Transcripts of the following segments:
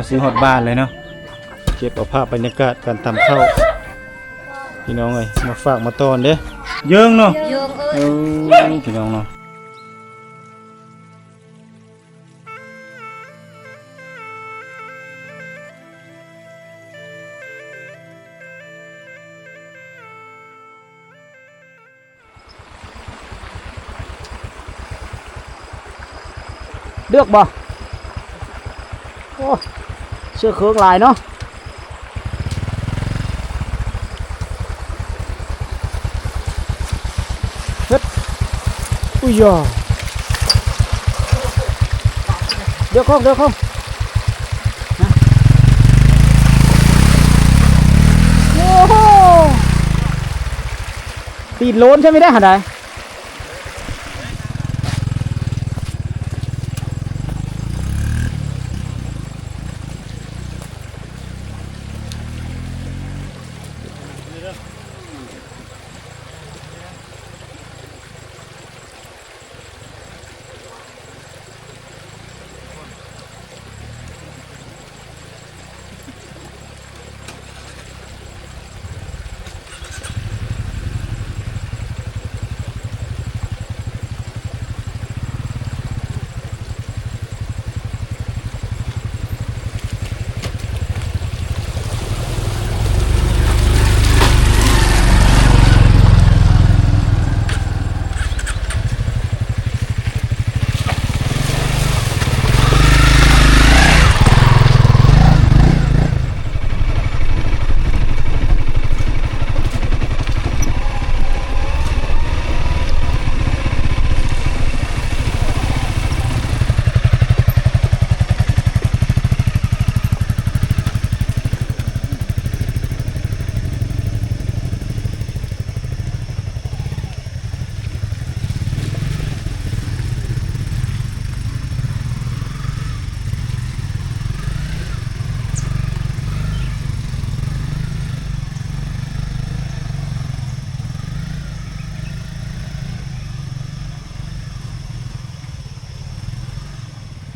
ຊິຮອດບ້ານເລີຍເນາະ. ເກັບເອົາພາບບັນຍາກາດການຕຳເຂົ້າ ພີ່ນ້ອງເອີຍ ມາຝາກມາຕ້ອນເດ້. ເຢິງເນາະ ເຢິງເອີຍ ເອີ ພີ່ນ້ອງເນາະ. ເລືອກບໍ່? ໂອ້ ເຊື້ອເຄີງຫຼາຍເນາະ. ເຮັດ ອຸ້ຍຢາ ດຽວໂຄ້ງ ດຽວໂຄ້ງ ໂອ້ໂຫ ຕີນໂລນໃຊ່ໄໝໄດ້ຫັ້ນໃດ.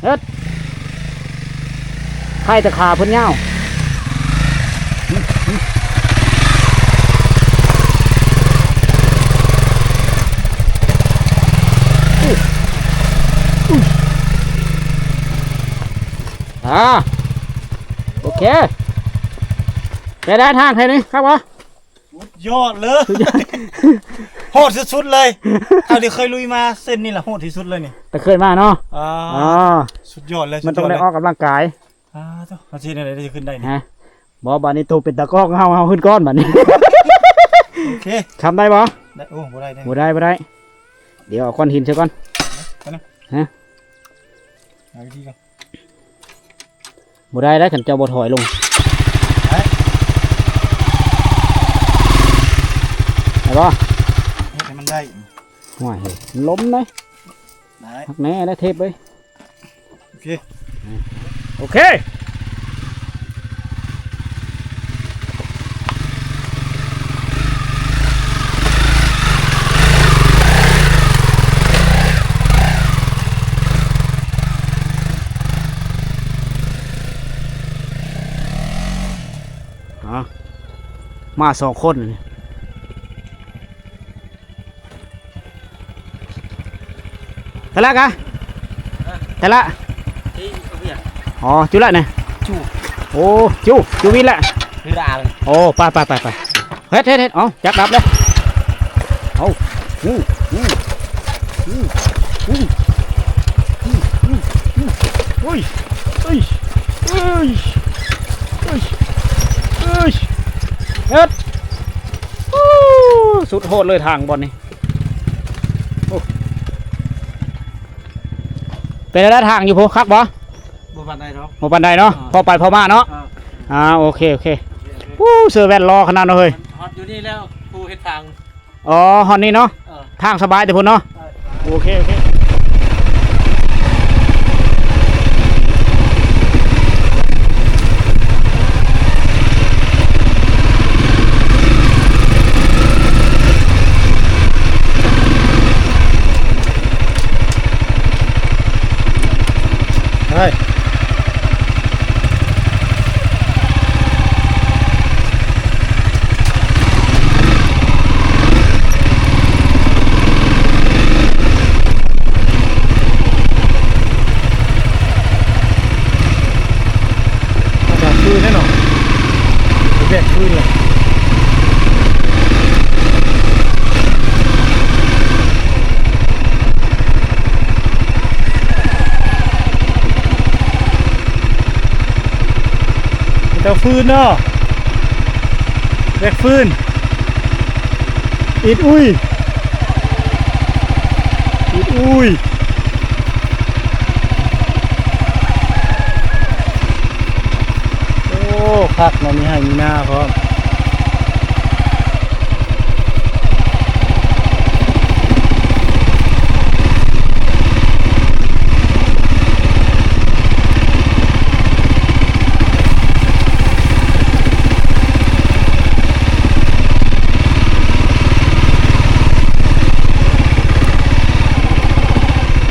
ເຮັດ ໃຄຕະຂາເພິ່ນຍາວ. ອ່າ ໂອເຄ ໄດ້ ໄດ້ທາງແທ້ນີ້ຄັກບໍ່? ສຸດຍອດເລີຍ ສຸດຍອດ ໂຫດສຸດໆເລີຍ. ເທົ່າທີ່ເຄີຍລຸຍມາເສັ້ນນີ້ລະໂຫດທີ່ສຸດເລີຍນີ້ ແຕ່ເຄີຍມາເນາະ. ອ່າ ອ່າ ສຸດຍອດເລີຍ ມັນຕ້ອງໄດ້ອອກກຳລັງກາຍ. ອ່າ ໂທ້ ເຮົາຊິເຮັດແນວໃດໄດ້ຂຶ້ນໄດ້ນີ້? ຮະ ບໍ່ ບາດນີ້ໂຕເປັນຕາກ້ອງ ເຮົາ ເຮົາຂຶ້ນກ່ອນບາດນີ້. ໂອເຄ ຄຳໄດ້ບໍ່? ໄດ້ ໂອ້ ບໍ່ໄດ້ ບໍ່ໄດ້ ບໍ່ໄດ້. ດຽວເອົາກ້ອນຫີນໃສ່ກ່ອນ ໄປນະ. ຮະ ຫາວິທີກ່ອນ. ບໍ່ໄດ້ໄດ໋ ຄັນເຈົ້າບໍ່ຖອຍລົງ ໄດ້ ໄດ້ບໍ່? ເຮັດໃຫ້ມັນໄດ້ ໂອ້ຍ ເຮີ້ຍ ມັນລົ້ມເດ້. ໄດ້ ຮັກແນ່ໄດ້ເທບເອີຍ. ໂອເຄ ໂອເຄ ອ່າ ມາສອງຄົນນີ້. ແຕ່ລະກະ ແຕ່ລະ ອໍ ຈຸລະນະ ຈຸ ໂອ້ ຈຸ ຈຸວິນລະ ໂອ້ ໄປ ໄປ ໄປ ໄປ. ເຮັດ ເຮັດ ເຮັດ ເອົາ ຈັກດັບເລີຍ ເອົາ ໂອ້ ໂອ້ ໂອ້ ໂອ້ ໂອ້ ໂອ້ ໂອ້ຍ ເອີຍ ເອີຍ ເອີຍ ເອີຍ ເຮັດ ໂອ້ ສຸດໂຫດເລີຍທາງບ່ອນນີ້. ໂອ້ ເປັນແນວໃດທາງຢູ່ພຸ້ນ ຄັກບໍ່? ບໍ່ປານໃດດອກ ບໍ່ປານໃດເນາະ ພໍໄປພໍມາເນາະ. ອ່າ ໂອເຄ ໂອເຄ ໂອເຄ ໂອເຄ ໂອ້ ເສື້ອແວ່ນຫຼໍ່ຂະໜາດເນາະເຮີ້ຍ ຮອດຢູ່ນີ້ແລ້ວ ຜູ້ເຮັດທາງ. ອໍ ຮອດນີ້ເນາະ ເອີ ທາງສະບາຍແຕ່ພຸ້ນເນາະ. ເອີ ໂອເຄ ໂອເຄ ໄປ. ฟืນເນາະ ແບກຟືນ ອິດອຸຍ ອິດອຸຍ ໂອ້ ຄັກເນາະ ມີໄຮ່ມີນາພ້ອມ.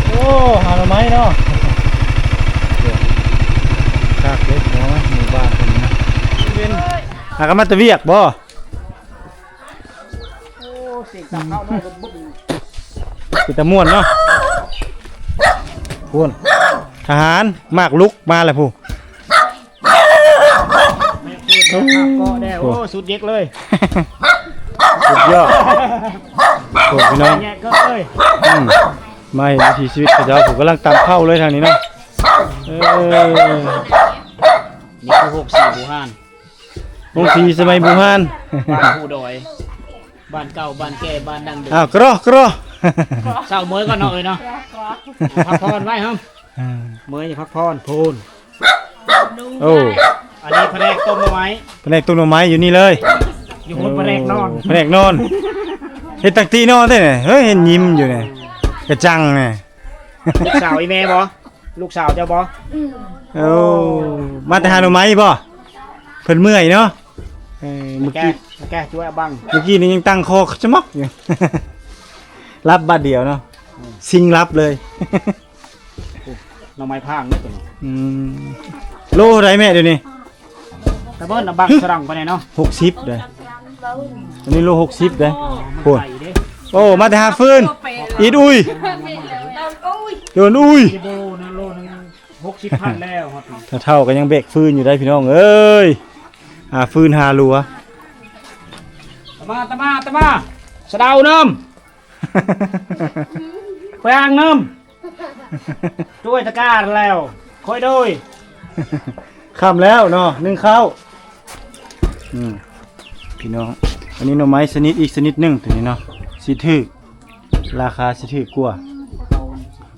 ໂອ້ ຫາໜໍ່ໄມ້ເນາະ ຄັກເດ້ເນາະ ໝູ່ບ້ານເພິ່ນນະ ເປັນ ຫາກັນມາແຕ່ວຽກບໍ່? ໂອ້ ສຽງຕັບເຂົ້ານ້ອຍ ເປັນຕາມ່ວນເນາະ ພຸ້ນ ທະຫານ ໝາກລຸກມາແລ້ວພຸ້ນ ໂອ້ ສຸດເດັດເລີຍ ສຸດຍອດ ໂອ້ ພີ່ນ້ອງ ແຍກເກີນເລີຍ ອືມ ມາເຫັນວິຖີຊີວິດເຂົາເຈົ້າ ຜູ້ກຳລັງຕຳເຂົ້າເລີຍທາງນີ້ເນາະ ເອີ ນີ້ຄືໂຮງສີບູຮານ ໂຮງສີສະໄໝບູຮານ ບ້ານພູດອຍ ບ້ານເກົ່າ ບ້ານແກ່ ບ້ານດັ້ງເດີມ ອ້າວ ກະລໍ ກະລໍ ເຊົາເມີຍກ່ອນເນາະເອີຍເນາະ ພັກຜ່ອນໄວ້ເຮີ້ມ ເອີ ເມີຍພັກຜ່ອນ ໂພນ ໂອ້ ອັນນີ້ພະແນກຕົ້ມໜໍ່ໄມ້ ພະແນກຕົ້ມໜໍ່ໄມ້ຢູ່ນີ້ເລີຍ ຢູ່ພຸ້ນພະແນກນອນ ພະແນກນອນ ເຮັດຕັ້ງຕີນອນເດ້ ເຮີ້ຍ ເຫັນຍິ້ມຢູ່ນີ້ ກະຈັງນີ້ ລູກສາວອີ່ແມ່ບໍ່? ລູກສາວເຈົ້າບໍ່? ອືມ ໂອ້ ມາແຕ່ຫາໜໍ່ໄມ້ບໍ່? ເພິ່ນເມື່ອຍເນາະ ເອີ ເມື່ອກີ້ ແກ້ ແກ້ ຊ່ວຍເອົາບັງ ເມື່ອກີ້ນີ້ຍັງຕັ້ງຄໍຈະໝອກຢູ່ ຫຼັບບາດດຽວເນາະ ອືມ ຊິງຫຼັບເລີຍ ໂອ້ ໜໍ່ໄມ້ພາງເດ້ຕົວນີ້ ອືມ ໂລເທົ່າໃດແມ່ດຽວນີ້? ຕະເບິ່ນນະບັກສະດັງປານໃດເນາະ ຫົກສິບເດ້ ອັນນີ້ໂລຫົກສິບເດ້ ໂອ້ ມັນໄປເດ້ ໂອ້ ມາແຕ່ຫາຟືນ ອິດອຸຍ ໂດນອຸຍ ໂລນະ ໂລໜຶ່ງຫົກສິບພັນແລ້ວ ຖ້າເຖົ້າກໍຍັງແບກຟືນຢູ່ໄດ໋ພີ່ນ້ອງເອີຍ ຫາຟືນຫາຫຼົວ ຕະມາ ຕະມາ ຕະມາ ສະເດົານຳ ແປ້ງນຳ ດ້ວຍຕະກາແລ້ວ ຄ່ອຍໂດຍ ຄ່ຳແລ້ວເນາະ ໜຶ້ງເຂົ້າ ອືມ ພີ່ນ້ອງ ອັນນີ້ໜໍ່ໄມ້ຊະນິດອີກຊະນິດໜຶ່ງ ໂຕນີ້ເນາະ ຊິຖືກ ລາຄາຊິຖືກກວ່າ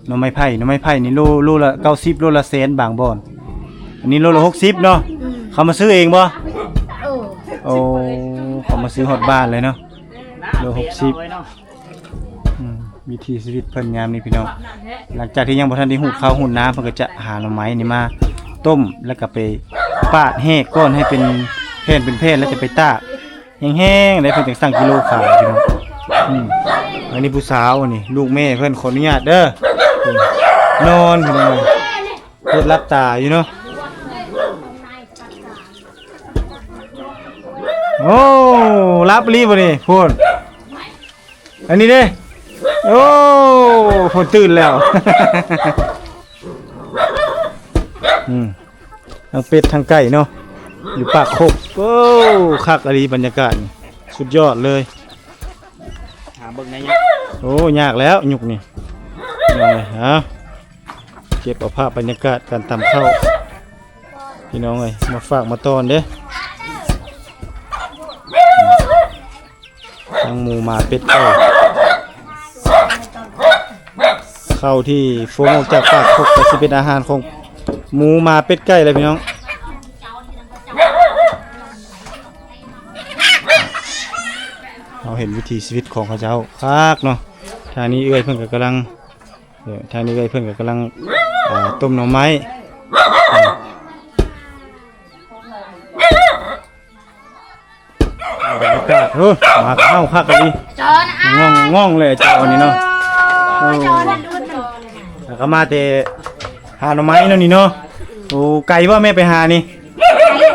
ໜໍ່ໄມ້ໄຜ່ ໜໍ່ໄມ້ໄຜ່ນີ້ໂລ ໂລລະເກົ້າສິບ ໂລລະແສນບາງບ່ອນ ອັນນີ້ໂລລະຫົກສິບເນາະ ອືມ ເຂົາມາຊື້ເອງບໍ່? ເອີ ໂອ້ ເຂົາມາຊື້ຮອດບ້ານເລີຍເນາະ ໂລຫົກສິບ ອືມ ວິຖີຊີວິດເພິ່ນຍາມນີ້ພີ່ນ້ອງ ຫຼັງຈາກທີ່ຍັງບໍ່ທັນໄດ້ຮູດເຂົ້າຮູດນ້ຳ ເພິ່ນກໍຈະຫາໜໍ່ໄມ້ນີ້ມາຕົ້ມ ແລ້ວກໍໄປປາດແຫກກ້ອນໃຫ້ເປັນແຜ່ນເປັນແຜ່ນ ແລ້ວຈະໄປຕາກແຫ້ງໆ ແລ້ວເພິ່ນຈັ່ງຊັ່ງກິໂລຂາຍພີ່ນ້ອງ ອືມ ອັນນີ້ຜູ້ສາວ ອັນນີ້ລູກແມ່ເພິ່ນ ຂໍອະນຸຍາດເດີ ນອນພີ່ນ້ອງ ເພິ່ນຫຼັບຕາຢູ່ເນາະ ໂອ້ ຫຼັບອີ່ຫຼີບໍ່ນີ້ ພຸ້ນ ອັນນີ້ເດ້ ໂອ້ ເພິ່ນຕື່ນແລ້ວ ອືມ ທັງເປັດທັງໄກ່ເນາະ ຢູ່ປາກຄົກ ໂອ້ ຄັກອີ່ຫຼີບັນຍາກາດນີ້ ສຸດຍອດເລີຍ ຫາເບິ່ງໄດ້ຍາກ ໂອ້ ຍາກແລ້ວຍຸກນີ້ ເອົາ ເກັບເອົາພາບບັນຍາກາດການຕຳເຂົ້າ ພີ່ນ້ອງເອີຍ ມາຝາກມາຕ້ອນເດ້ ທັງໝູໝາເປັດໄກ່ ເຂົ້າທີ່ຟົງອອກຈາກປາກຄົກ ກໍຊິເປັນອາຫານຂອງໝູໝາເປັດໄກ່ແຫຼະພີ່ນ້ອງ ເຮົາເຫັນວິຖີຊີວິດຂອງເຂົາເຈົ້າຄັກເນາະ ທາງນີ້ເອື້ອຍເພິ່ນກໍກຳລັງ ເອີ ທາງນີ້ເອື້ອຍເພິ່ນກໍກຳລັງ ເອີ ຕົ້ມໜໍ່ໄມ້ ເອີ ບັນຍາກາດ ໂອ້ ໝາກເຫົ່າຄັກອີ່ຫຼີ ງ່ອງໆ ເລີຍເຈົ້ານີ້ເນາະ ໂອ້ ແລ້ວກໍມາແຕ່ຫາໜໍ່ໄມ້ເນາະນີ້ເນາະ ໂອ້ ໄກບໍ່ແມ່ໄປຫານີ້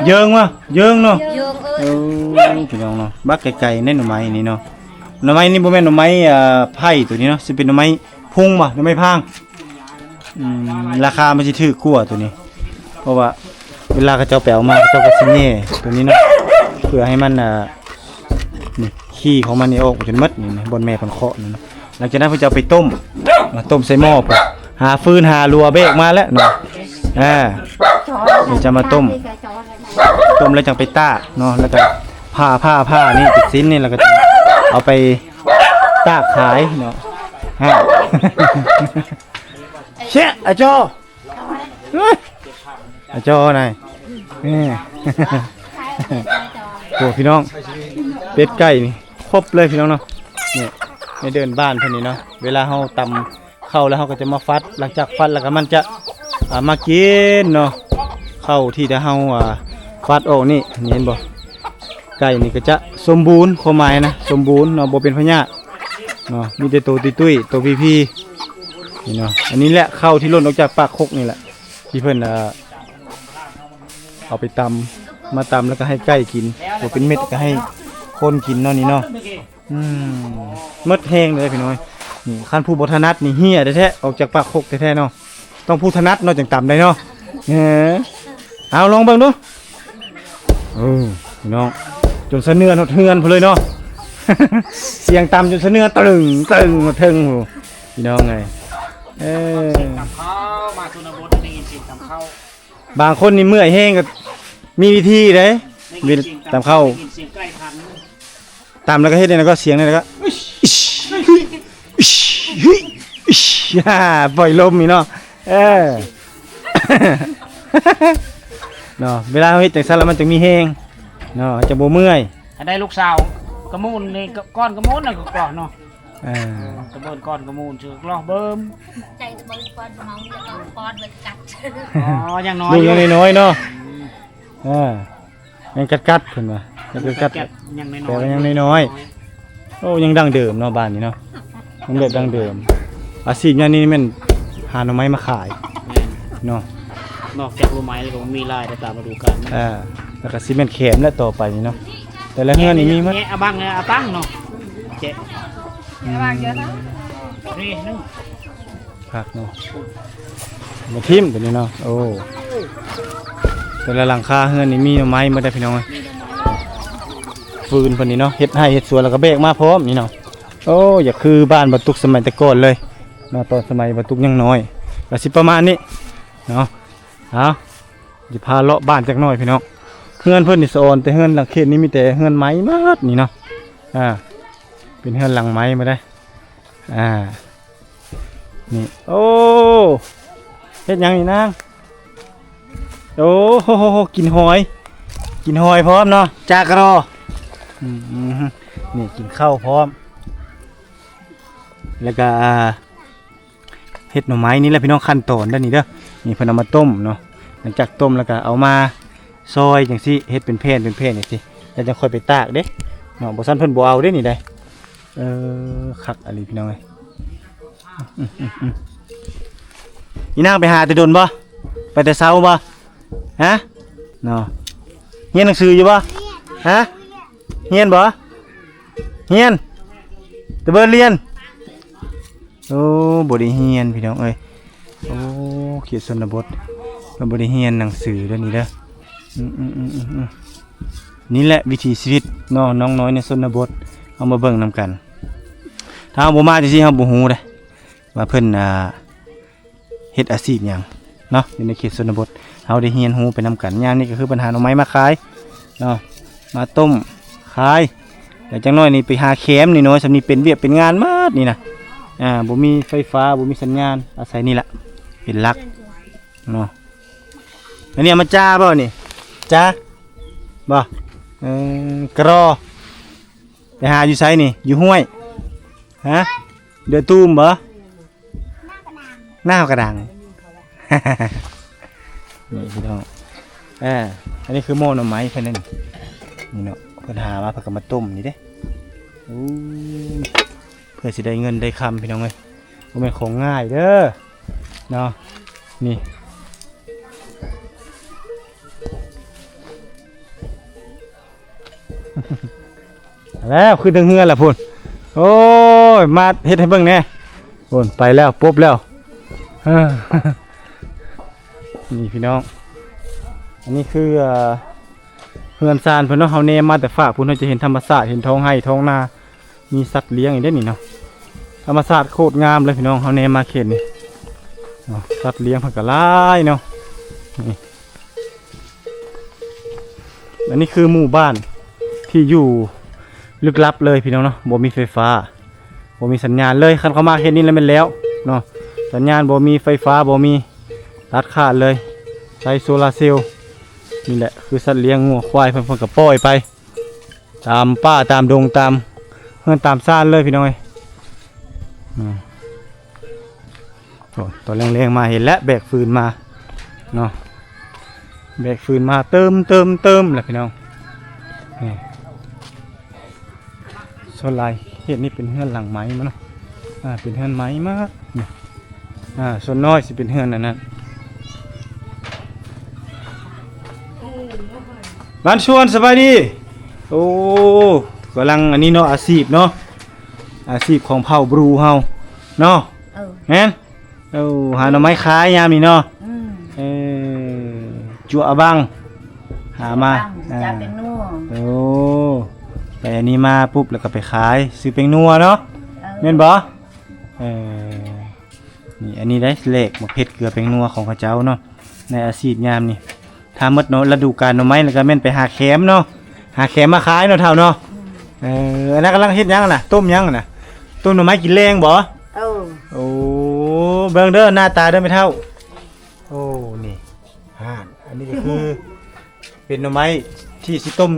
ເຢິງບໍ່ ເຢິງເນາະ ເຢິງເອີຍ ໂອ້ ພີ່ນ້ອງເນາະ ບັກໄກໆ ໃນໜໍ່ໄມ້ນີ້ເນາະ ໜໍ່ໄມ້ນີ້ບໍ່ແມ່ນໜໍ່ໄມ້ ອ່າ ໄຜ່ໂຕນີ້ເນາະ ຊິເປັນໜໍ່ໄມ້ ພຸງບໍ່ ໜໍ່ໄມ້ພາງ ອືມ ລາຄາມັນຊິຖືກກວ່າໂຕນີ້ ເພາະວ່າເວລາເຂົາເຈົ້າໄປເອົາມາ ເຂົາເຈົ້າກໍຊິແຫຍ່ໂຕນີ້ເນາະ ເພື່ອໃຫ້ມັນ ອ່າ ນີ້ ຂີ້ຂອງມັນນີ້ອອກມາຈົນໝົດນີ້ນະ ບ່ອນແມ່ເພິ່ນເຄາະນັ້ນນະ ຫຼັງຈາກນັ້ນເພິ່ນຈະເອົາໄປຕົ້ມ ມາຕົ້ມໃສ່ໝໍ້ພຸ້ນ ຫາຟືນຫາຫຼົວແບກມາແລ້ວເນາະ ອ່າ ເພິ່ນຈະມາຕົ້ມ ຕົ້ມແລ້ວຈັ່ງໄປຕາກເນາະ ແລ້ວກໍຜ່າ ຜ່າ ຜ່ານີ້ເປັນຊິ້ນນີ້ ແລ້ວກໍຈະເອົາໄປຕາກຂາຍເນາະ. ຮະ ເຊະ ອາຈໍ ເອີຍ ອາຈໍນາຍ ເອີ ໂອ້ ພີ່ນ້ອງ ເປັດໄກ່ນີ້ຄົບເລີຍພີ່ນ້ອງເນາະ. ນີ້ ໃນເດີ່ນບ້ານເພິ່ນນີ້ເນາະ ເວລາເຮົາຕຳ ເຂົ້າແລ້ວເຮົາກໍຈະມາຟັດ ຫຼັງຈາກຟັດແລ້ວກໍມັນຈະ ອ່າ ມາກິນເນາະ ເຂົ້າທີ່ເຮົາ ອ່າ ຟັດອອກນີ້ ນີ້ເຫັນບໍ່? ໄກ່ນີ້ກໍຈະສົມບູນ ຄວາມໝາຍນະ ສົມບູນເນາະ ບໍ່ເປັນພະຍາດເນາະ ມີແຕ່ໂຕຕຸ້ຍໆ ໂຕພີໆ ນີ້ເນາະ. ອັນນີ້ແຫຼະເຂົ້າທີ່ຫຼົ່ນອອກຈາກປາກຄົກນີ້ແຫຼະ ທີ່ເພິ່ນ ອ່າ ເອົາໄປຕຳ ມາຕຳແລ້ວກໍໃຫ້ໄກ່ກິນ ບໍ່ເປັນເມັດກໍໃຫ້ຄົນກິນເນາະ ນີ້ເນາະ. ອືມ ໝົດແຮງເລີຍພີ່ນ້ອງ. ນີ້ຄັນຜູ້ບໍ່ຖະໜັດນີ້ເຫ່ຍແທ້ໆ ອອກຈາກປາກຄົກແທ້ໆເນາະ. ຕ້ອງຜູ້ຖະໜັດເນາະ ຈັ່ງຕຳໄດ້ເນາະ. ເອີ ເອົາລອງເບິ່ງດູ. ເອີ ພີ່ນ້ອງ ຈົນສະເໜືອນຮອດເຮືອນພຸ້ນເລີຍເນາະ. ສຽງຕຳຈົນສະເໜືອນຕຶງໆ ຮອດເທິງພຸ້ນ ພີ່ນ້ອງເອີຍ. ເອີ ຕຳເຂົ້າ ມາຊົນນະບົດໄດ້ຍິນສຽງຕຳເຂົ້າ. ບາງຄົນນີ້ເມື່ອຍແຮງກໍມີວິທີເດ້ ຕຳເຂົ້າ ຕຳແລ້ວກໍເຮັດແນວນັ້ນ ກໍສຽງນັ້ນ ແລ້ວກໍ ອ່າ ປ່ອຍລົມນີ້ເນາະ. ເອີ ເນາະ ເວລາເຮົາເຮັດຈັ່ງຊັ້ນແລ້ວມັນຈະມີແຮງເນາະ ຈະບໍ່ເມື່ອຍ. ຄັນໄດ້ລູກສາວກະມູນນີ້ ກະ ກ້ອນກະມູນນັ້ນກໍເນາະ. ເອີ ຕະເບີນກ້ອນກະມູນຊື່ລອກເບິ່ມ ໃຈຕະເບີນກ້ອນກະເມົາ ແລ້ວກໍປ້ອນໄວ້ກັດ. ອໍ ຍັງນ້ອຍ ລູກຍັງນ້ອຍເນາະ. ອືມ ເອີ ຍັງກັດໆ ເພິ່ນວ່າ ຍັງກັດໆ ຍັງນ້ອຍໆ ແຕ່ວ່າຍັງນ້ອຍໆ. ໂອ້ ຍັງດັ້ງເດີມເນາະ ບ້ານນີ້ເນາະ ຍັງແບບດັ້ງເດີມ. ອາຊີບຍາມນີ້ແມ່ນຫາໜໍ່ໄມ້ມາຂາຍ. ແມ່ນ ເນາະ ນອກຈາກໜໍ່ໄມ້ແລ້ວກໍມີລາຍໄດ້ຕາມລະດູການ. ເອີ ແລ້ວກໍຊິແມ່ນແຄມແຫຼະຕໍ່ໄປນີ້ເນາະ. ແຕ່ລະເຮືອນນີ້ມີໝົດ ແຍະເອົາບັ້ງ ເອົາຕັ້ງເນາະ ແຈະ ອືມ ນີ້ໜຶ່ງ ຄັກເນາະ ມາຖິ້ມຕົວນີ້ເນາະ. ໂອ້ ແຕ່ລະຫຼັງຄາເຮືອນນີ້ມີໜໍ່ໄມ້ໝົດເດ້ພີ່ນ້ອງເອີຍ. ຟືນເພິ່ນນີ້ເນາະ ເຮັດໄຮ່ເຮັດສວນແລ້ວກໍແບກມາພ້ອມນີ້ເນາະ. ໂອ້ ຢາກຄືບ້ານບ່າວຕຸກສະໄໝແຕ່ກ່ອນເລີຍເນາະ ຕອນສະໄໝບ່າວຕຸກຍັງນ້ອຍ ກໍຊິປະມານນີ້ເນາະ. ເອົາ ຊິພາເລາະບ້ານຈັກໜ້ອຍພີ່ນ້ອງ. ເຮືອນເພິ່ນນີ້ສະອອນ ແຕ່ເຮືອນຫຼັງເຂດນີ້ມີແຕ່ເຮືອນໄມ້ໝົດນີ້ເນາະ. ອ່າ ເປັນເຮືອນຫຼັງໄມ້ໝົດເດ້. ອ່າ ນີ້ ໂອ້ ເຮັດຫຍັງນີ້ນາງ? ໂອ້ໂຫ ກິນຫອຍ ກິນຫອຍພ້ອມເນາະ ຈາກະລໍ. ອືມ ນີ້ກິນເຂົ້າພ້ອມ ແລ້ວກະ ອ່າ ເຮັດໜໍ່ໄມ້ນີ້ແຫຼະພີ່ນ້ອງ ຂັ້ນຕອນເດີນີ້ເດີ. ນີ້ເພິ່ນເອົາມາຕົ້ມເນາະ ຫຼັງຈາກຕົ້ມແລ້ວກໍເອົາມາຊອຍຈັ່ງຊີ້ ເຮັດເປັນແຜ່ນເປັນແຜ່ນຈັ່ງຊີ້ ແລ້ວຈັ່ງຄ່ອຍໄປຕາກເດ້ເນາະ ບໍ່ຊັ້ນເພິ່ນບໍ່ເອົາເດ້ນີ້ໄດ໋. ເອີ ຄັກອີ່ຫຼີພີ່ນ້ອງເອີຍ. ອີນາງໄປຫາແຕ່ດົນບໍ່? ໄປແຕ່ເຊົ້າບໍ່? ຮະ ເນາະ ຮຽນໜັງສືຢູ່ບໍ່? ຮະ ຮຽນບໍ່? ຮຽນ ຕະເບີນຮຽນ. ໂອ້ ບໍ່ໄດ້ຮຽນພີ່ນ້ອງເອີຍ. ໂອ້ ເຂດຊົນນະບົດ ເພິ່ນບໍ່ໄດ້ຮຽນໜັງສືເດີນີ້ເດີ. ອືມໆໆໆ ນີ້ແຫຼະວິຖີຊີວິດເນາະ ນ້ອງນ້ອຍໃນຊົນນະບົດ. ເຮົາມາເບິ່ງນຳກັນ ຖ້າເຮົາບໍ່ມາຈັ່ງຊີ້ ເຮົາບໍ່ຮູ້ເດ້ວ່າເພິ່ນ ອ່າ ເຮັດອາຊີບຫຍັງເນາະ ຢູ່ໃນເຂດຊົນນະບົດ ເຮົາໄດ້ຮຽນຮູ້ໄປນຳກັນ. ຍາມນີ້ກໍຄືເພິ່ນຫາໜໍ່ໄມ້ມາຂາຍເນາະ ມາຕົ້ມຂາຍ ແລ້ວຈັກໜ້ອຍນີ້ໄປຫາແຄມນ້ອຍໆ ສ່ຳນີ້ເປັນວຽກເປັນງານໝົດນີ້ນະ. ອ່າ ບໍ່ມີໄຟຟ້າ ບໍ່ມີສັນຍານ ອາໄສນີ້ລະເປັນຫຼັກເນາະ. ອັນນີ້ເອົາມາຈ້າບໍ່ນີ້? ຈ້າບໍ່? ເອີ ກະລໍ ໄປຫາຢູ່ໃສນີ້? ຢູ່ຫ້ວຍ? ຮະ ເດືອຕູມບໍ່? ໜ້າກະດັງ ນີ້ພີ່ນ້ອງ. ເອີ ອັນນີ້ຄືໝໍ້ໜໍ່ໄມ້ເພິ່ນນັ້ນ ນີ້ເນາະ ເພິ່ນຫາມາເພິ່ນກໍມາຕົ້ມນີ້ເດ້. ໂອ້ຍ ເພື່ອຊິໄດ້ເງິນໄດ້ຄຳພີ່ນ້ອງເອີຍ ບໍ່ແມ່ນຂອງງ່າຍເດີເນາະ. ນີ້ ແລ້ວຂຶ້ນເທິງເຮືອນລະພຸ້ນ. ໂອ້ຍ ມາເຮັດໃຫ້ເບິ່ງແດ່ ພຸ້ນໄປແລ້ວ ປົບແລ້ວ. ນີ້ພີ່ນ້ອງ ອັນນີ້ຄື ເອີ ເຮືອນຊານເພິ່ນເນາະ. ເຮົາແນມມາແຕ່ຟາກພຸ້ນ ເຮົາຈະເຫັນທຳມະຊາດ ເຫັນທ້ອງໄຮ່ທ້ອງນາ ມີສັດລ້ຽງອີກເດ້ນີ້ເນາະ. ທຳມະຊາດໂຄດງາມເລີຍພີ່ນ້ອງ ເຮົາແນມມາເຂດນີ້ເນາະ ສັດລ້ຽງເພິ່ນກໍຫຼາຍເນາະ. ນີ້ ນີ້ ອັນນີ້ຄືໝູ່ບ້ານທີ່ຢູ່ລຶກລັບເລີຍພີ່ນ້ອງເນາະ, ບໍ່ມີໄຟຟ້າ ບໍ່ມີສັນຍານເລີຍ. ຄັນເຂົ້າມາເຂດນີ້ແລ້ວແມ່ນແລ້ວເນາະ, ສັນຍານບໍ່ມີ, ໄຟຟ້າບໍ່ມີ, ຕັດຂາດເລີຍ. ໃຊ້ໂຊລາເຊວ. ນີ້ແຫຼະ ຄືສັດລ້ຽງງົວຄວາຍເພິ່ນ, ເພິ່ນກໍປ່ອຍໄປຕາມປ່າຕາມດົງ ຕາມເຮືອນຕາມຊານເລີຍພີ່ນ້ອງເອີຍ. ອືມ ໂອ້ ຕອນແລງໆມາເຫັນແລ້ວ ແບກຟືນມາເນາະ, ແບກຟືນມາເຕີມໆໆແຫຼະພີ່ນ້ອງ. ນີ້ ສ່ວນຫຼາຍເຂດນີ້ເປັນເຮືອນຫຼັງໄມ້ໝົດເນາະ, ອ່າ ເປັນເຮືອນໄມ້ໝົດນີ້. ອ່າ ສ່ວນນ້ອຍຊິເປັນເຮືອນອັນນັ້ນ. ບ້ານຊວນ ສະບາຍດີ. ໂອ້ ກຳລັງອັນນີ້ເນາະ, ອາຊີບເນາະ, ອາຊີບຂອງເຜົ່າບຣູເຮົາເນາະ. ເອີ ແມ່ນ. ໂອ້ ຫາໜໍ່ໄມ້ຂາຍຍາມນີ້ເນາະ. ອືມ ເອີ ຈົວອະບັງ ຫາມາ. ອະບັງ ອ່າ ຈະເປັນນົວ. ໂອ້ ໄປອັນນີ້ມາປຸບ ແລ້ວກໍໄປຂາຍ ຊື້ແປ້ງນົວເນາະ. ເອີ ແມ່ນບໍ່? ເອີ ນີ້ ອັນນີ້ໄດ໋ ແລກໝາກເພັດເກືອແປ້ງນົວຂອງເຂົາເຈົ້າເນາະ ໃນອາຊີບຍາມນີ້. ຖ້າໝົດເນາະ ລະດູການໜໍ່ໄມ້ ແລ້ວກໍແມ່ນໄປຫາແຄມເນາະ, ຫາແຄມມາຂາຍເນາະ ເຖົ້າເນາະ. ອືມ ເອີ ອັນນັ້ນກຳລັງເຮັດຫຍັງນະ? ຕົ້ມຫຍັງນະ? ຕົ້ມໜໍ່ໄມ້ກິນແລງບໍ່? ເອີ ໂອ້ ເບິ່ງເດີ ໜ້າຕາເດີແມ່ເຖົ້າ. ໂອ້ ນີ້ ຫັ້ນ ອັນນີ້ກໍຄືເປັນໜໍ່ໄມ້ທີ່ຊິຕົ້ມ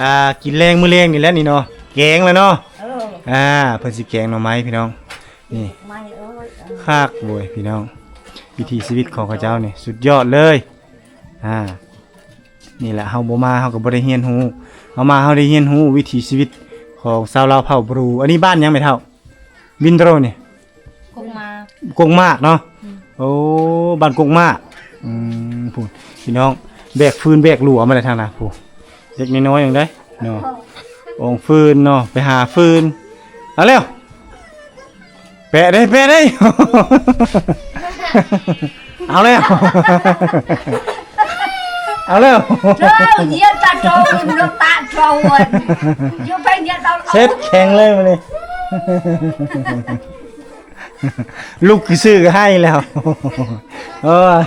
ອ່າ ກິນແລງມື້ແລງນີ້ແຫຼະນີ້ເນາະ, ແກງແລ້ວເນາະ. ເອີ ອ່າ ເພິ່ນຊິແກງໜໍ່ໄມ້ພີ່ນ້ອງ. ນີ້ ໄມ້ເອີຍ ຄັກເວີຍພີ່ນ້ອງ, ວິຖີຊີວິດຂອງເຂົາເຈົ້ານີ້ສຸດຍອດເລີຍ. ອ່າ ນີ້ແຫຼະ ເຮົາບໍ່ມາເຮົາກໍບໍ່ໄດ້ຮຽນຮູ້, ເຮົາມາເຮົາໄດ້ຮຽນຮູ້ວິຖີຊີວິດຂອງຊາວລາວເຜົ່າບຣູ. ອັນນີ້ບ້ານຫຍັງແມ່ເຖົ້າ? ບິນໂຕຣນີ້ ກົກໝາກ ກົກໝາກເນາະ. ອືມ ໂອ້ ບ້ານກົກໝາກ. ອືມ ພຸ້ນ ພີ່ນ້ອງ ແບກຟືນແບກຫຼວມາແລ້ວທາງນັ້ນ ຜູ້ເດັກນ້ອຍໆໜຶ່ງເດ້ເນາະ, ໂອ້ ໂອງຟືນເນາະ ໄປຫາຟືນ. ເອົາແລ້ວ ແປະເດ້ ແປະເດ້ ເອົາແລ້ວ ເອົາແລ້ວ ເຈົ້າ ຢຽດຕາໂຕ ນ້ຳຕາໂຕ ຢູ່ໄປຢຽດເອົາ ເສັດແຂງເລີຍມື້ນີ້ ລຸກຊື່ໆກໍໄຫ້ແລ້ວ. ໂອ້ຍ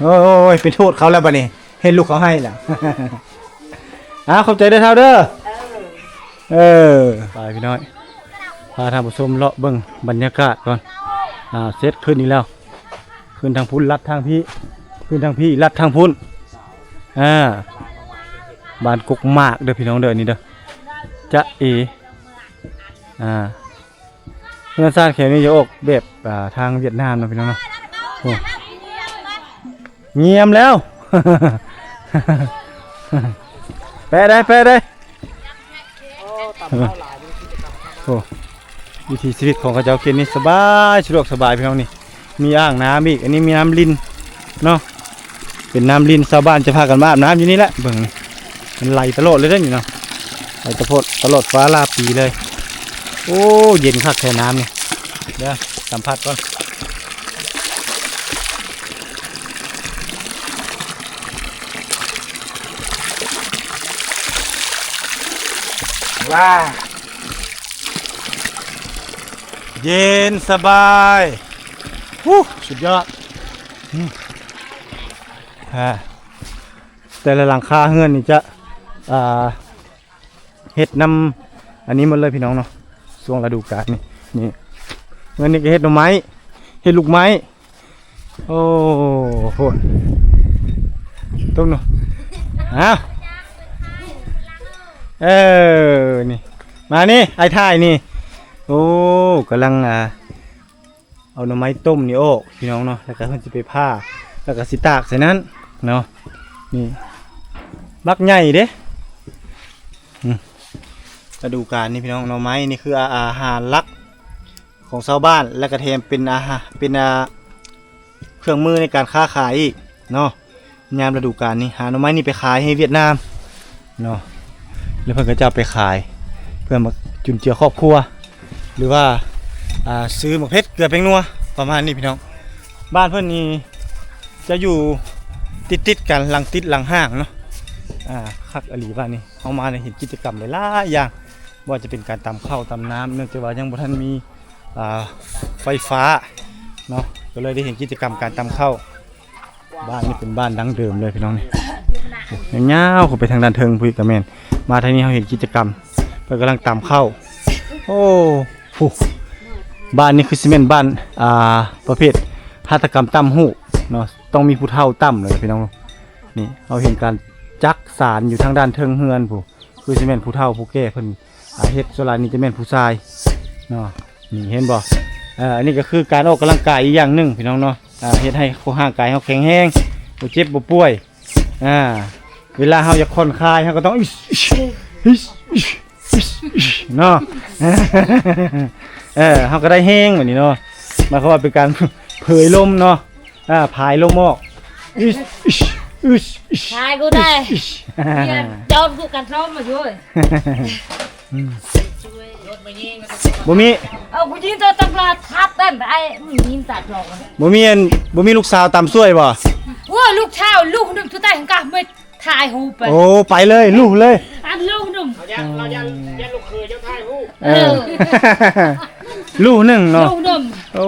ໂອ້ຍ ເປັນໂທດເຂົາແລ້ວບັດນີ້ ເຫັນລູກເຂົາໄຫ້ແລ້ວ. ອ່າ ຂອບໃຈເດີເຖົ້າເດີ. ເອີ ເອີ ໄປພີ່ນ້ອງ ພາທ່ານຜູ້ຊົມເລາະເບິ່ງບັນຍາກາດກ່ອນ. ອ່າ ເສັດຂຶ້ນອີກແລ້ວ ຂຶ້ນທາງພຸ້ນ ລັດທາງພີ້ ຂຶ້ນທາງພີ້ ລັດທາງພຸ້ນ. ອ່າ ບ້ານກົກໝາກເດີພີ່ນ້ອງເດີ ນີ້ເດີ ຈະເອ. ອ່າ ເຮືອນຊານແຖວນີ້ຈະອອກແບບ ອ່າ ທາງຫວຽດນາມເນາະພີ່ນ້ອງເນາະ. ໂອ້ ງຽມແລ້ວ ແປະໄດ້ ແປະໄດ້. ໂອ້ ວິຖີຊີວິດຂອງເຂົາເຈົ້າເຂດນີ້ສະບາຍ ສະດວກສະບາຍພີ່ນ້ອງນີ້. ມີອ່າງນ້ຳອີກ ອັນນີ້ມີນ້ຳລິນເນາະ ເປັນນ້ຳລິນ ຊາວບ້ານຈະພາກັນມາອາບນ້ຳຢູ່ນີ້ແຫຼະ. ເບິ່ງ ມັນໄຫຼຕະຫຼອດເລີຍເດ້ນີ້ເນາະ ໄຫຼຕະໂພດ ຕະຫຼອດຟ້າລາປີເລີຍ. ໂອ້ ເຢັນຄັກແທ້ນ້ຳນີ້ ເດີ ສຳຜັດກ່ອນ. ວ້າ ເຢັນສະບາຍ ຫູ ສຸດຍອດ. ອືມ ອ່າ ແຕ່ລະຫຼັງຄາເຮືອນນີ້ຈະ ອ່າ ເຮັດນຳອັນນີ້ໝົດເລີຍພີ່ນ້ອງເນາະ ຊ່ວງລະດູການນີ້. ນີ້ ເຮືອນນີ້ກໍເຮັດໜໍ່ໄມ້ ເຮັດລູກໄມ້. ໂອ້ໂຫ ຕົ້ມເນາະ ເອົາ ເອີ ນີ້ ມານີ້ ອ້າຍຖ່າຍນີ້. ໂອ້ ກຳລັງ ອ່າ ເອົາໜໍ່ໄມ້ຕົ້ມນີ້ອອກພີ່ນ້ອງເນາະ ແລ້ວກໍເພິ່ນຊິໄປຜ່າ ແລ້ວກໍຊິຕາກໃສ່ນັ້ນເນາະ. ນີ້ ບັກໃຫຍ່ເດ້. ອືມ ລະດູການນີ້ພີ່ນ້ອງ ໜໍ່ໄມ້ນີ້ຄືອາ ອາຫານຫຼັກຂອງຊາວບ້ານ ແລ້ວກໍແຖມເປັນອາຫານ ເປັນ ອ່າ ເຄື່ອງມືໃນການຄ້າຂາຍອີກເນາະ. ຍາມລະດູການນີ້ ຫາໜໍ່ໄມ້ນີ້ໄປຂາຍໃຫ້ຫວຽດນາມເນາະ ແລ້ວເພິ່ນກໍຈະເອົາໄປຂາຍ ເພື່ອມາຈຸນເຈືອຄອບຄົວ ຫຼືວ່າ ອ່າ ຊື້ໝາກເຜັດ ເກືອ ແປ້ງນົວ ປະມານນີ້ພີ່ນ້ອງ. ບ້ານເພິ່ນນີ້ຈະຢູ່ຕິດໆກັນ ຫຼັງຕິດຫຼັງຫ້າງເນາະ. ອ່າ ຄັກອີ່ຫຼີບ້ານນີ້ ເຮົາມາໄດ້ເຫັນກິດຈະກຳຫຼາຍໆຢ່າງ ບໍ່ວ່າຈະເປັນການຕຳເຂົ້າຕຳນ້ຳ ເນື່ອງຈາກວ່າຍັງບໍ່ທັນມີ ອ່າ ໄຟຟ້າເນາະ ກໍເລີຍໄດ້ເຫັນກິດຈະກຳການຕຳເຂົ້າ. ບ້ານນີ້ເປັນບ້ານດັ້ງເດີມເລີຍພີ່ນ້ອງນີ້ ຍາວໆເຂົ້າໄປທາງດ້ານເທິງພຸ້ນກະແມ່ນ. ມາທາງນີ້ເຮົາເຫັນກິດຈະກຳ ເພິ່ນກຳລັງຕຳເຂົ້າ. ໂອ້ ຜູ້ ບ້ານນີ້ຄືຊິແມ່ນບ້ານ ອ່າ ປະເພດຫັດຖະກຳຕຳຫູກເນາະ ຕ້ອງມີຜູ້ເຖົ້າຕຳເລີຍພີ່ນ້ອງ. ນີ້ເຮົາເຫັນການຈັກສານຢູ່ທາງດ້ານເທິງເຮືອນພຸ້ນ ຄືຊິແມ່ນຜູ້ເຖົ້າຜູ້ແກ່ເພິ່ນ ອ່າ ເຮັດ. ສ່ວນຫຼາຍນີ້ຈະແມ່ນຜູ້ຊາຍເນາະ. ນີ້ເຫັນບໍ່? ເອີ ອັນນີ້ກໍຄືການອອກກຳລັງກາຍອີກຢ່າງໜຶ່ງພີ່ນ້ອງເນາະ. ອ່າ ເຮັດໃຫ້ຮ່າງກາຍເຮົາແຂງແຮງ ບໍ່ເຈັບບໍ່ປ່ວຍ. ອ່າ ເວລາເຮົາຢາກຜ່ອນຄາຍ ເຮົາກໍຕ້ອງ ອິດ ອິດ ອິດ ອິດ ອິດ ເນາະ. ເອີ ເຮົາກໍໄດ້ແຮງບັດນີ້ເນາະ. ໝາຍຄວາມວ່າເປັນການເຜີຍລົມເນາະ. ອ່າ ຜາຍລົມອອກ ອິດ ອິດ ອິດ ອິດ ຜາຍກໍໄດ້ ອິດ ຈອດຄືກັນຊອມມາຊ່ວຍ. ອືມ ບໍ່ມີ ເອົາຜູ້ຍິງຕົວຕຳລາທັບແບບໄອ້ຍິງຕັດດອກ. ບໍ່ມີອັນ ບໍ່ມີລູກສາວຕຳຊ່ວຍບໍ່? ໂອ້ຍ ລູກສາວລູກໜຶ່ງ ສຸດທ້າຍກະໄປຖ່າຍຮູບໄປ. ໂອ້ ໄປເລີຍ ລຸເລີຍ ອັນລູກໜຶ່ງ ເຮົາຢ້ານ ເຮົາຢ້ານ ຢ້ານລູກເຂີຍເຈົ້າຖ່າຍຮູບ. ເອີ ເອີ ລຸໜຶ່ງເນາະ ລຸໜຶ່ງ. ໂອ້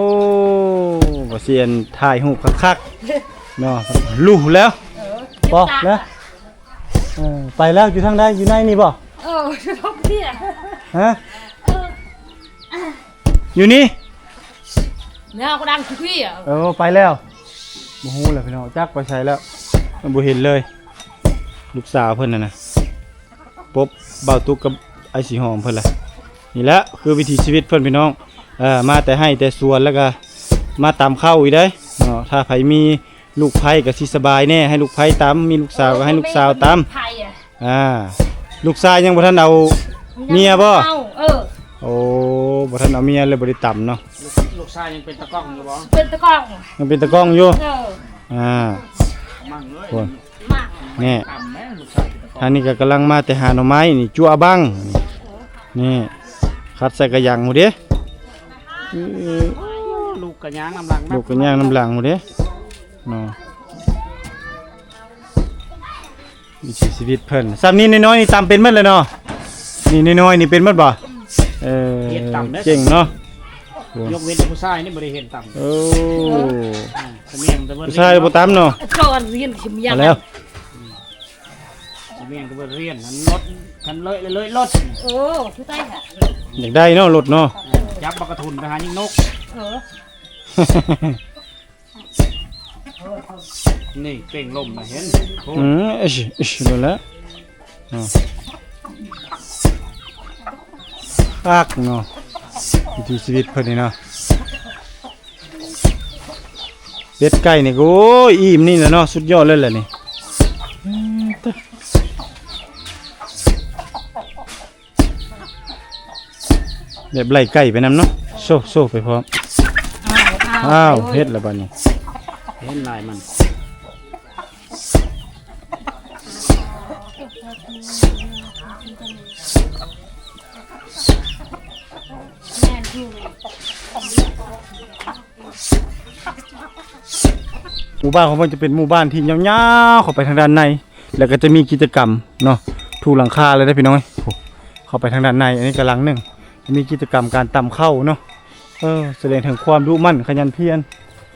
ບໍ່ຊຽນຖ່າຍຮູບຄັກໆເນາະ ລຸແລ້ວ. ເອີ ເປັນຕາ ເອີ ໄປແລ້ວ. ຢູ່ທາງໃດ? ຢູ່ໃນນີ້ບໍ່? ເອີ ຢູ່ທາງນີ້. ຮະ? ເອີ ຢູ່ນີ້ ແນວກໍດັງຄືພີ້. ເອີ ໄປແລ້ວ ບໍ່ຮູ້ແຫຼະພີ່ນ້ອງ ຈັກໄປໃສແລ້ວ ບໍ່ເຫັນເລີຍ. ລູກສາວເພິ່ນຫັ້ນນະ ປົບບ່າວຕຸກກັບອ້າຍສີຫອມເພິ່ນລະ. ນີ້ແຫຼະຄືວິຖີຊີວິດເພິ່ນພີ່ນ້ອງ. ເອີ ມາແຕ່ໄຮ່ແຕ່ສວນ ແລ້ວກໍມາຕຳເຂົ້າອີກເດ້ເນາະ. ຖ້າໃຜມີລູກໃພ້ກໍຊິສະບາຍແດ່ ໃຫ້ລູກໃພ້ຕຳ ມີລູກສາວກໍໃຫ້ລູກສາວຕຳ. ອ່າ ລູກຊາຍຍັງບໍ່ທັນເອົາເມຍບໍ່? ເອີ ໂອ້ ບໍ່ທັນເອົາເມຍເລີຍບໍ່ໄດ້ຕຳເນາະ. ລູກ ລູກຊາຍຍັງເປັນຕາກ້ອງຢູ່ບໍ່? ເປັນຕາກ້ອງ ຍັງເປັນຕາກ້ອງຢູ່. ເອີ ອ່າ ມັງເອີຍ ໂອ້ຍ ມັງ ນີ້ ຕຳແມ່ລູກຊາຍເປັນຕາກ້ອງ. ທາງນີ້ກໍກຳລັງມາແຕ່ຫາໜໍ່ໄມ້ນີ້ ຈົວບັງ ນີ້ ຄັດໃສ່ກະຫຍັງພຸ້ນເດ້. ເອີ ລູກກະຍ່າງນຳຫຼັງ ລູກກະຍ່າງນຳຫຼັງພຸ້ນເດ້ເນາະ. ວິຖີຊີວິດເພິ່ນ. ສ່ຳນີ້ນ້ອຍໆນີ້ຕຳເປັນໝົດເລີຍເນາະ. ນີ້ນ້ອຍໆນີ້ເປັນໝົດບໍ່? ເອີ ເກັ່ງເນາະ. ຍົກເວັ້ນຜູ້ຊາຍນີ້ບໍ່ໄດ້ເຫັນຕຳ. ໂອ້ ອ່າ ສະມຽງແຕ່ວ່າ ຜູ້ຊາຍບໍ່ຕຳເນາະ. ສອນຮຽນຊິມຍັງແລ້ວ ສະມຽງແຕ່ວ່າຮຽນນັ້ນລົດ ຄັນເລີຍເລີຍລົດ. ໂອ້ ຄືໄດ້ ຢາກໄດ້ເນາະລົດເນາະ. ຈັບບັກກະທຸນໄປຫາຍິງນົກ. ເອີ ນີ້ເປັ່ງລົມນະ ເຫັນ? ໂອ້ ອືມ ອິດ ອິດ ໂດນແລ້ວ. ຄັກເນາະ ວິຖີຊີວິດເພິ່ນນີ້ເນາະ. ເປັດໄກ່ນີ້ກໍ ໂອ້ຍ ອີ່ມນີ້ແຫຼະເນາະ ສຸດຍອດເລີຍແຫຼະນີ້. ອືມ ແບບໄລ່ໄກ່ໄປນຳເນາະ. ໂຊ ໂຊໄປພ້ອມ. ອ້າວ ອ້າວ ເຫັນແລ້ວບາດນີ້ ເຫັນລາຍມັນ. ໝູ່ບ້ານຂອງເພິ່ນຈະເປັນໝູ່ບ້ານທີ່ຍາວໆເຂົ້າໄປທາງດ້ານໃນ ແລ້ວກໍຈະມີກິດຈະກຳເນາະ ທຸກຫຼັງຄາເລີຍເດ້ພີ່ນ້ອງເອີຍ. ໂອ້ ເຂົ້າໄປທາງດ້ານໃນ ອັນນີ້ກໍຫຼັງໜຶ່ງ ຈະມີກິດຈະກຳການຕຳເຂົ້າເນາະ. ເອີ ສະແດງເຖິງຄວາມດຸໝັ່ນຂະຫຍັນພຽນ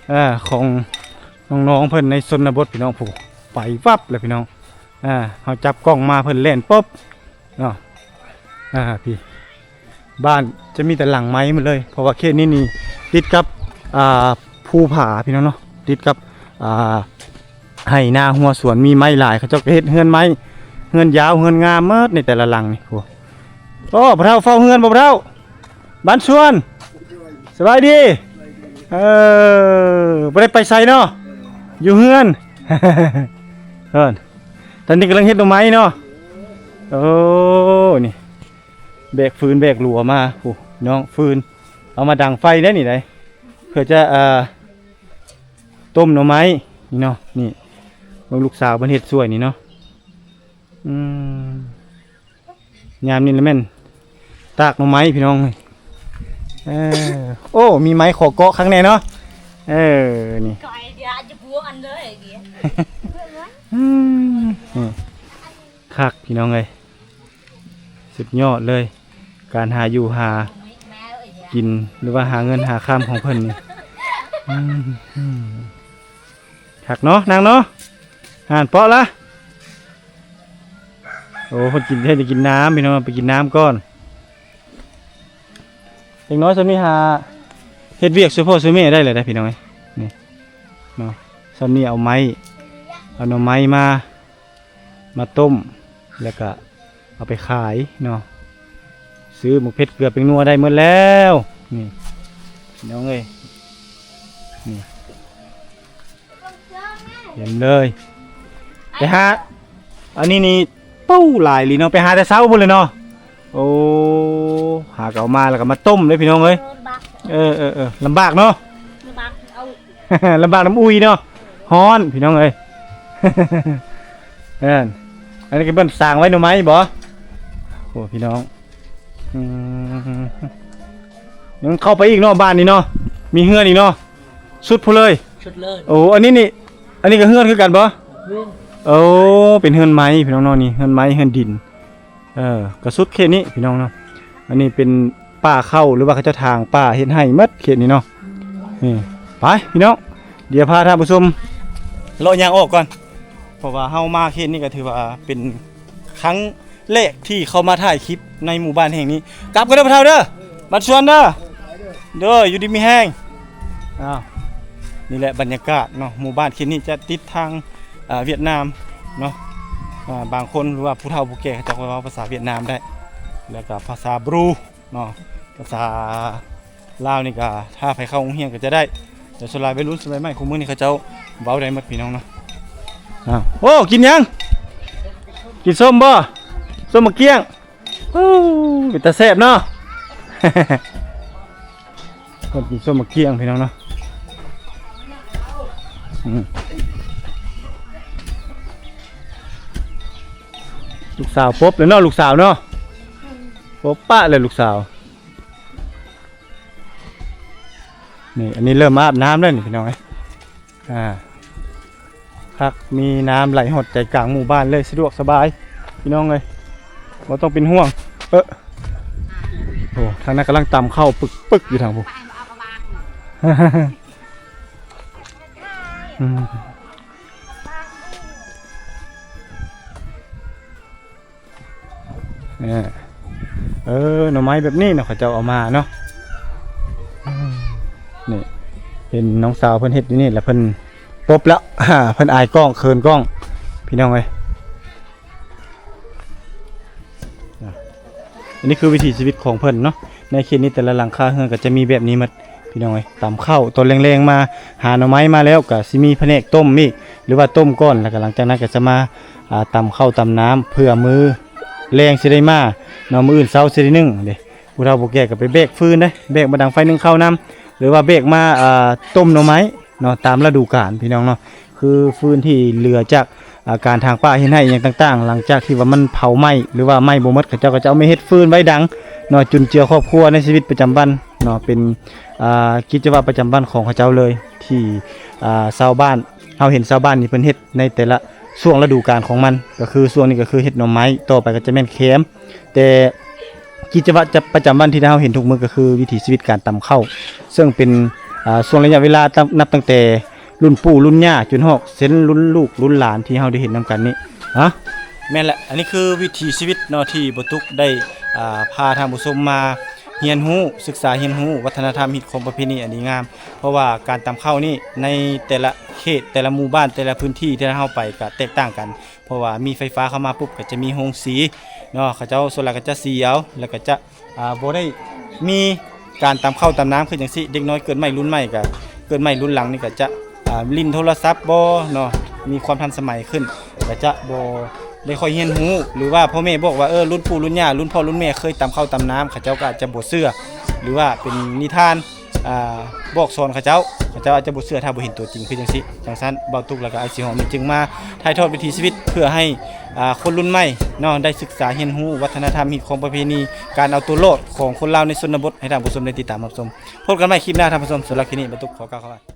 ເອີ ຂອງນ້ອງໆເພິ່ນໃນຊົນນະບົດພີ່ນ້ອງ. ຜູ້ ໄປວັບເລີຍພີ່ນ້ອງ. ເຮົາຈັບກ້ອງມາເພິ່ນແລ່ນປຶບເນາະ. ອ່າ ພີ່ ບ້ານຈະມີແຕ່ຫຼັງໄມ້ໝົດເລີຍ ເພາະວ່າເຂດນີ້ນີ້ຕິດກັບ ອ່າ ພູຜາພີ່ນ້ອງເນາະ ຕິດກັບ ອ່າ ໄຮ່ນາຮົ້ວສວນ ມີໄມ້ຫຼາຍ ເຂົາເຈົ້າກໍເຮັດເຮືອນໄມ້ ເຮືອນຍາວ ເຮືອນງາມໝົດໃນແຕ່ລະຫຼັງນີ້. ໂອ້ ພໍ່ເຖົ້າເຝົ້າເຮືອນບໍ່ ພໍ່ເຖົ້າ? ບ້ານຊວນ ສະບາຍດີ. ເອີ ບໍ່ໄດ້ໄປໃສເນາະ ຢູ່ເຮືອນ. ເອີ ຕອນນີ້ກຳລັງເຮັດໜໍ່ໄມ້ເນາະ. ໂອ້ ນີ້ ແບກຟືນແບກຫຼວມາ ໂອ້ ນ້ອງ ຟືນ ເອົາມາດັງໄຟໄດ້ນີ້ໄດ໋ ເພື່ອຈະ ອ່າ ຕົ້ມໜໍ່ໄມ້ນີ້ເນາະ. ນີ້ ເບິ່ງລູກສາວເພິ່ນເຮັດຊ່ວຍນີ້ເນາະ. ອືມ ຍາມນີ້ລະແມ່ນຕາກໜໍ່ໄມ້ພີ່ນ້ອງເອີຍ. ເອີ ໂອ້ ມີໄມ້ຂໍເກາະຄັກແນ່ເນາະ. ເອີ ນີ້ ອືມ ນີ້ ຄັກພີ່ນ້ອງເອີຍ ສຸດຍອດເລີຍ ການຫາຢູ່ຫາກິນ ຫຼືວ່າຫາເງິນຫາຄຳຂອງເພິ່ນນີ້. ອືມ ຄັກເນາະ ນັ່ງເນາະ ຫັ້ນເປາະລະ. ໂອ້ ເພິ່ນກິນ ເຮັດໃຫ້ກິນນ້ຳ ພີ່ນ້ອງ ໄປກິນນ້ຳກ່ອນ. ເດັກນ້ອຍສ່ຳນີ້ຫາເຮັດວຽກຊ່ວຍພໍ່ຊ່ວຍແມ່ໄດ້ແລ້ວເດ້ ພີ່ນ້ອງເອີຍ ນີ້ເນາະ. ສ່ຳນີ້ເອົາໄມ້ ເອົາໜໍ່ໄມ້ມາ ມາຕົ້ມ ແລ້ວກະເອົາໄປຂາຍເນາະ ຊື້ໝາກເຜັດເກືອແປ້ງນົວໄດ້ໝົດແລ້ວ ນີ້ ພີ່ນ້ອງເອີຍ ນີ້ ເຫັນເລີຍ ໄປຫາ ອັນນີ້ນີ້ ປູ້ ຫຼາຍອີ່ຫຼີເນາະ ໄປຫາແຕ່ເຊົ້າພຸ້ນເລີຍເນາະ. ໂອ້ ຫາກະເອົາມາແລ້ວກະມາຕົ້ມເດ້ ພີ່ນ້ອງເອີຍ ເອີ ເອີ ເອີ ລຳບາກເນາະ ລຳບາກນຳອຸ້ຍເນາະ ຮ້ອນ ພີ່ນ້ອງເອີຍ. ອັນນີ້ກະເພິ່ນສາງໄວ້ໜໍ່ໄມ້ບໍ? ໂອ້ ພີ່ນ້ອງ ອືມ ຍັງເຂົ້າໄປອີກເນາະ ບ້ານນີ້ເນາະ ມີເຮືອນອີກເນາະ ສຸດພຸ້ນເລີຍ ສຸດເລີຍ. ໂອ້ ອັນນີ້ນີ້ ອັນນີ້ກະເຮືອນຄືກັນບໍ? ເຮືອນ ໂອ້ ເປັນເຮືອນໄມ້ ພີ່ນ້ອງເນາະ ນີ້ເຮືອນໄມ້ ເຮືອນດິນ ເອີ ກະສຸດເຂດນີ້ ພີ່ນ້ອງເນາະ. ອັນນີ້ເປັນປ່າເຂົ້າ ຫຼືວ່າເຂົາເຈົ້າຖາງປ່າເຮັດໄຮ່ໝົດເຂດນີ້ເນາະ. ນີ້ ໄປ ພີ່ນ້ອງ ດຽວພາທ່ານຜູ້ຊົມເລາະຍ່າງອອກກ່ອນ ເພາະວ່າເຮົາມາເຂດນີ້ກະຖືວ່າເປັນຄັ້ງ ແລກທີ່ເຂົ້າມາຖ່າຍຄລິບໃນໝູ່ບ້ານແຫ່ງນີ້. ກັບກັນເດີພໍ່ເຖົ້າເດີ ບ້ານສວນເດີ ໂດຍ ຢູ່ດີມີແຮງ. ອ້າວ ນີ້ແຫຼະບັນຍາກາດເນາະ ໝູ່ບ້ານເຂດນີ້ຈະຕິດທາງ ອາ ຫວຽດນາມເນາະ. ອາ ບາງຄົນ ຫຼືວ່າຜູ້ເຖົ້າຜູ້ແກ່ເຂົາເຈົ້າກໍເວົ້າພາສາຫວຽດນາມໄດ້ ແລ້ວກະພາສາບຣູເນາະ ພາສາ ລາວນີ້ກະ ຖ້າໃຜເຂົ້າໂຮງຮຽນກະຈະໄດ້ ແຕ່ສ່ວນຫຼາຍໄວລຸ້ນສະໄໝໃໝ່ຄູ່ມື້ນີ້ເຂົາເຈົ້າເວົ້າໄດ້ໝົດ ພີ່ນ້ອງເນາະ. ອ້າວ ໂອ້ ກິນຫຍັງ? ກິນສົ້ມບໍ່? ສົ້ມໝາກກ້ຽງ. ໂອ້ ເປັນຕາແຊບເນາະ. ເພິ່ນກິນສົ້ມໝາກກ້ຽງ ພີ່ນ້ອງເນາະ. ອືມ ລູກສາວປົບແລ້ວເນາະ ລູກສາວເນາະ ປົບປະແລ້ວລູກສາວ. ນີ້ ອັນນີ້ເລີ່ມມາອາບນ້ຳແລ້ວນີ້ ພີ່ນ້ອງເອີຍ. ອ່າ ຄັກ ມີນ້ຳໄຫຼຮອດໃຈກາງໝູ່ບ້ານເລີຍ ສະດວກສະບາຍ ພີ່ນ້ອງເອີຍ ບໍ່ຕ້ອງເປັນຫ່ວງ. ເອີ ໂອ້ ທາງນັ້ນກຳລັງຕຳເຂົ້າປຶກໆຢູ່ທາງພຸ້ນ. ອືມ ເອີ ເອີ ໜໍ່ໄມ້ແບບນີ້ເນາະ ເຂົາເຈົ້າເອົາມາເນາະ. ອືມ ນີ້ ເຫັນນ້ອງສາວເພິ່ນເຮັດຢູ່ນີ້ແລ້ວ ເພິ່ນປົບແລ້ວ ເພິ່ນອາຍກ້ອງ ເຂີນກ້ອງ ພີ່ນ້ອງເອີຍ. ອັນນີ້ຄືວິຖີຊີວິດຂອງເພິ່ນເນາະ ໃນເຂດນີ້ແຕ່ລະຫຼັງຄາເຮືອນກະຈະມີແບບນີ້ໝົດ ພີ່ນ້ອງເອີຍ. ຕຳເຂົ້າຕອນແລງໆ ມາຫາໜໍ່ໄມ້ມາແລ້ວ ກະຊິມີພະແນກຕົ້ມອີກ ຫຼືວ່າຕົ້ມກ່ອນ ແລ້ວກະຫຼັງຈາກນັ້ນກະຈະມາ ອ່າ ຕຳເຂົ້າຕຳນ້ຳ ເພື່ອມື້ແລງຊິໄດ້ມາເນາະ ມື້ອື່ນເຊົ້າຊິໄດ້ໜຶ້ງເດ້. ຜູ້ເຖົ້າຜູ້ແກ່ກະໄປແບກຟືນເດ້ ແບກມາດັງໄຟໜຶ້ງເຂົ້ານຳ ຫຼືວ່າແບກມາ ອ່າ ຕົ້ມໜໍ່ໄມ້ເນາະ ຕາມລະດູການ ພີ່ນ້ອງເນາະ. ຄືຟືນທີ່ເຫຼືອຈາກ ອ່າ ການຖາງປ່າເຮັດໄຮ່ອີ່ຫຍັງຕ່າງໆ ຫຼັງຈາກທີ່ວ່າມັນເຜົາໄໝ້ ຫຼືວ່າໄໝ້ບໍ່ໝົດ ເຂົາເຈົ້າກໍຈະເອົາມາເຮັດຟືນໄວ້ດັງເນາະ ຈຸນເຈືອຄອບຄົວໃນຊີວິດປະຈຳວັນເນາະ. ເປັນ ອ່າ ກິດຈະວະປະຈຳວັນຂອງເຂົາເຈົ້າເລີຍ ທີ່ ອ່າ ຊາວບ້ານ ເຮົາເຫັນຊາວບ້ານນີ້ເພິ່ນເຮັດໃນແຕ່ລະຊ່ວງລະດູການຂອງມັນ ກໍຄືຊ່ວງນີ້ກໍຄືເຮັດໜໍ່ໄມ້ ຕໍ່ໄປກໍຈະແມ່ນແຄມ ແຕ່ ກິດຈະວະຈະປະຈຳວັນທີ່ເຮົາເຫັນທຸກມື້ກໍຄືວິຖີຊີວິດການຕຳເຂົ້າ ເຊິ່ງເປັນ ອ່າ ຊ່ວງໄລຍະເວລາ ນັບຕັ້ງແຕ່ລຸ້ນປູ່ລຸ້ນຍ່າ ຈົນຮອດເຊັ່ນລຸ້ນລູກລຸ້ນຫຼານທີ່ເຮົາໄດ້ເຫັນນຳກັນນີ້. ຮະ ແມ່ນແຫຼະ ອັນນີ້ຄືວິຖີຊີວິດເນາະ ທີ່ບໍ່ຕຸກໄດ້ ອ່າ ພາທ່ານຜູ້ຊົມມາຮຽນຮູ້ ສຶກສາຮຽນຮູ້ວັດທະນະທຳ ຮີດຄອງປະເພນີອັນດີງາມ ເພາະວ່າການຕຳເຂົ້ານີ້ ໃນແຕ່ລະເຂດ ແຕ່ລະໝູ່ບ້ານ ແຕ່ລະພື້ນທີ່ທີ່ເຮົາໄປກໍແຕກຕ່າງກັນ. ເພາະວ່າມີໄຟຟ້າເຂົ້າມາປຸບ ກໍຈະມີໂຮງສີເນາະ ເຂົາເຈົ້າສ່ວນຫຼາຍກໍຈະສີເອົາ ແລ້ວກໍຈະ ອ່າ ບໍ່ໄດ້ມີການຕຳເຂົ້າຕຳນ້ຳຄືຈັ່ງຊີ້. ເດັກນ້ອຍເກີດໃໝ່ລຸ້ນໃໝ່ ກໍເກີດໃໝ່ລຸ້ນຫຼັງນີ້ກໍຈະ ອ່າ ຫຼິ້ນໂທລະສັບບໍເນາະ ມີຄວາມທັນສະໄໝຂຶ້ນ ກໍຈະບໍ່ໄດ້ຄ່ອຍຮຽນຮູ້ ຫຼືວ່າພໍ່ແມ່ບອກວ່າ ເອີ ລຸ້ນປູ່ລຸ້ນຍ່າ ລຸ້ນພໍ່ລຸ້ນແມ່ເຄີຍຕຳເຂົ້າຕຳນ້ຳ ເຂົາເຈົ້າກໍອາດຈະບໍ່ເຊື່ອ ຫຼືວ່າເປັນນິທານ ອ່າ ບອກສອນເຂົາເຈົ້າ ເຂົາເຈົ້າອາດຈະບໍ່ເຊື່ອຖ້າບໍ່ເຫັນຕົວຈິງຄືຈັ່ງຊີ້. ຈັ່ງຊັ້ນ ບ່າວຕຸກ ແລ້ວກໍອ້າຍສີຫອມນີ້ຈຶ່ງມາຖ່າຍທອດວິຖີຊີວິດ ເພື່ອໃຫ້ ອ່າ ຄົນລຸ້ນໃໝ່ເນາະ ໄດ້ສຶກສາຮຽນຮູ້ວັດທະນະທຳ ຮີດຄອງປະເພນີ ການເອົາຕົວລອດຂອງຄົນລາວໃນຊົນນະບົດ ໃຫ້ທ່ານຜູ້ຊົມໄດ້ຕິດຕາມຮັບຊົມ. ພົບກັນໃໝ່ຄລິບໜ້າທ່ານຜູ້ຊົມ. ສຳລັບຄລິບນີ້ ບ່າວຕຸກຂໍກ່າວຄຳວ່າ